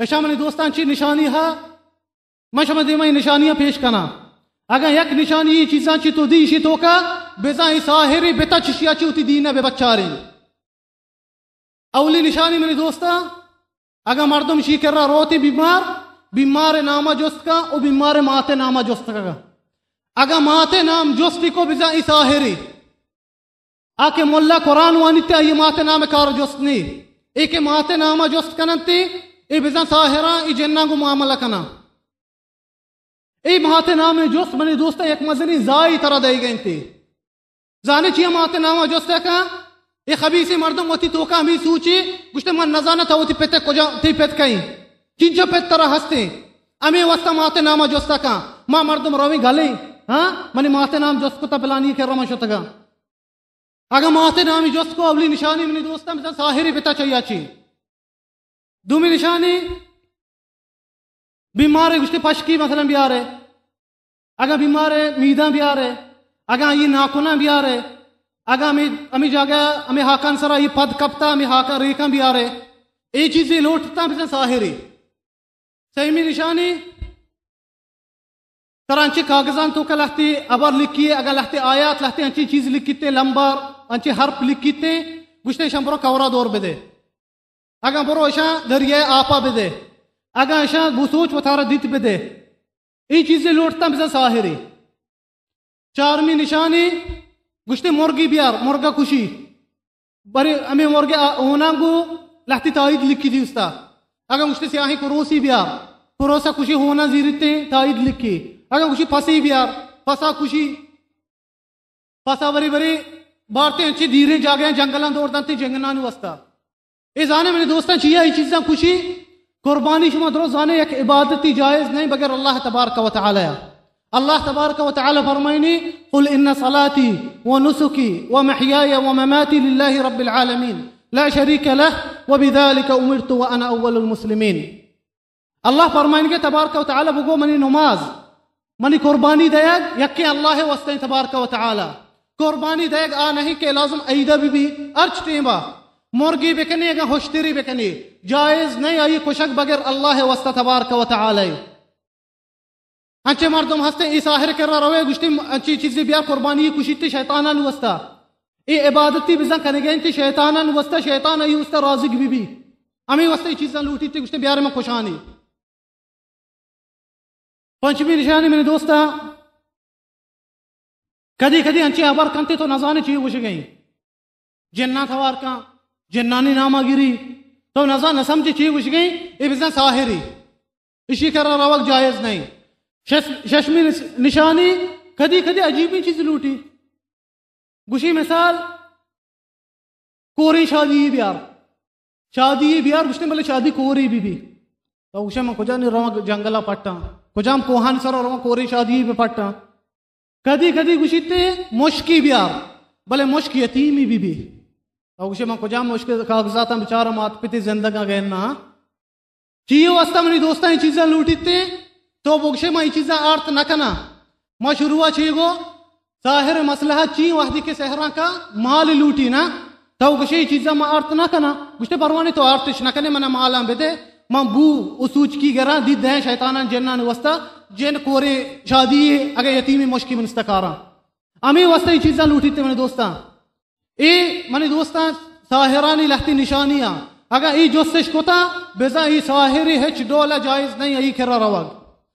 اشاں منی دوستاں چی نشانی ہا، من شما دیما اے نشانیاں پیش کناں۔ اگاں یک نشانی اے چیزاں چی تو دی، اشی توکا بزاں اے ساحرے، بتا چشیا چی وتی دین ء بہ بچاریں۔ اولی نشانی منی دوستاں، اگاں مردم شی کرا روتی بیمار، بیمار نامہ جست کا و بیمار مات نامہ جست کا۔ اگاں مات نام جستی کو بزاں اے ساحرے۔ آ کہ ملا قرآن وانیت، آئی مات نام کار جست نی۔ اے کہ مات نام جست کننت، اے بزاں ساحراں، اے جناں گوں معاملہ کناں۔ اے مات نام جست منی دوستاں یک مزنیں زائی ترا دئیگ انت۔ زانے چیا مات نام جست کن؟ اے خبیثیں مردم وتی توکا ہمے سوچی، گوشتے من نزاناں تو وتی پت کجا، تئی پت کئیں؟ چنچو پت ترا ہستیں؟ ہمے واسطہ مات نام جست کن۔ ما مردم رویں گلیں، ہاں؟ منی مات نام جست کتا، پلانی کرا من شتگاں۔ اگاں مات نامی جست کو، اولی نشانی منی دوستاں بزاں ساحرے، بتا چیا چی۔ دومی نشانی، بیمارے گوشتے پشکی مثلاً بیارے، اگاں بیمارے میداں بیارے، اگاں آئی ناکناں بیارے، اگاں ہمے، ہمے جاگہ، ہمے ہاکان سرا اے پد کپتا، ہمے ہاکاں ریکاں بیارے، اے چیزے لوٹتاں بزاں ساحرے۔ سیمی نشانی، ترا انچیں کاغذاں توکا لہتے ہبر لکھی، اگاں لہتے آیات، لہتے انچیں چیز لکھیتے، لمبر، انچیں حرف لکھیتے، گوشتے اشاں برو کورا دور بدے۔ اگاں برو اشاں دریائے آپا بدے۔ اگاں اشاں بسوچ وتارا دیت بدے۔ اے چیزے لوٹتاں بزاں ساحرے۔ چارمی نشانی، گوشتے مرگی بیار، مرگا کشی۔ برے ہمے مرگے آ-، ہوناں گوں لہتی تائید لکھی دیستا۔ اگاں گوشتے سیاہیں کروسی بیار، کروسا کشی، ہوناں زیریتے تائید لکھی۔ اگاں گوشی پسی بیار، پسا کشی۔ پسا برے برے بارتے انچیں دیریں جاگہاں جنگلاں دور دنتے جنگنانی واسطہ۔ اے زانے منی دوستاں چیا اے چیزاں کشی؟ قربانی شما درست زانے یک عبادتی جائز نہیں بغیر اللہ تبارک و تعالی۔ اللہ تبارک و تعالی فرمائنی، قل ان صلاتی و نسکی و محیای و مماتی للہ رب العالمین لا شریک لہ و بذلک امرت و انا اول المسلمین۔ اللہ فرمائنگے تبارک و تعالی، بگو منی نماز، منی قربانی دئیگ یکیں اللہ واسطہ تبارک و تعالی۔ قربانی دئیگ آ نہیں کہ لازم عیدہ بی بی، ہرچ ٹیمبا مرگی بکنی، اگاں ہشتری بکنی، جائز نہیں آئی کشگ بغیر اللہ واسطہ تبارک و تعالی۔ انچیں مردم ہستیں، اے ساحر کرا روے، گوشتی انچیں چیزے بیار، قربانی کشیتے شیطانانی واسطہ۔ اے عبادتی بزاں کنگے انت شیطانانی واسطہ، شیطان آئی واسطہ رازق بی بی۔ ہمے واسطہ اے چیزاں لوٹیتے، گوشتے بیار من کشانی۔ پنچمی نشانی منی دوستاں، کدی کدی انچیں ہبر کنتے تو نزانے چی گوشگئیں۔ جناں توار کن، جنانی ناما گری، تو نزان نہ سمجھے چی گوشگئیں، اے بزاں ساحری۔ اشی کرا روگ جائز نہیں۔ شش-، ششمی نش-، نشانی، کدی کدی عجیبیں چیز لوٹی۔ گوشی مثال، کوریں شادی بیار۔ شادی بیار، گوشتے بلے شادی کوری بی بی۔ تو گوشے من کجا نی رواں جنگلا پٹاں، کجام کوہانی سرا رواں کوریں شادی بہ پٹاں۔ کدی کدی گوشیتے مشکی بیار، بلے مشک یتیمی بی بی۔ تو گوشے من کجام مشک کاغذاتاں بچاراں، مات پتی زندگاں گئے نا۔ چی واسطہ منی دوستاں اے چیزاں لوٹیتے؟ تو بگشے من اے چیزاں آرت نہ کناں۔ ما شروع چی گو؟ ساحر مسلحہ چی وحدی کہ سحراں کا مال لوٹی نا؟ تو گشے اے چیزاں ما آرت نہ کناں۔ گشتے پروانے تو آرتش نہ کنے، منا مالاں بدے، من بو و سوچکی گراں، دی دیں شیطاناں جنان واسطہ، جن کورے شادی اگہ یتیمی مشکی منستا کاراں۔ ہمے واسطہ اے چیزاں لوٹیتے منی دوستاں۔ اے منی دوستاں، ساحرانی لہتی نشانیاں۔ اگاں اے جستش کتا، بزاں اے ساحری ہچ ڈولا جائز نہیں، اے کرا روگ۔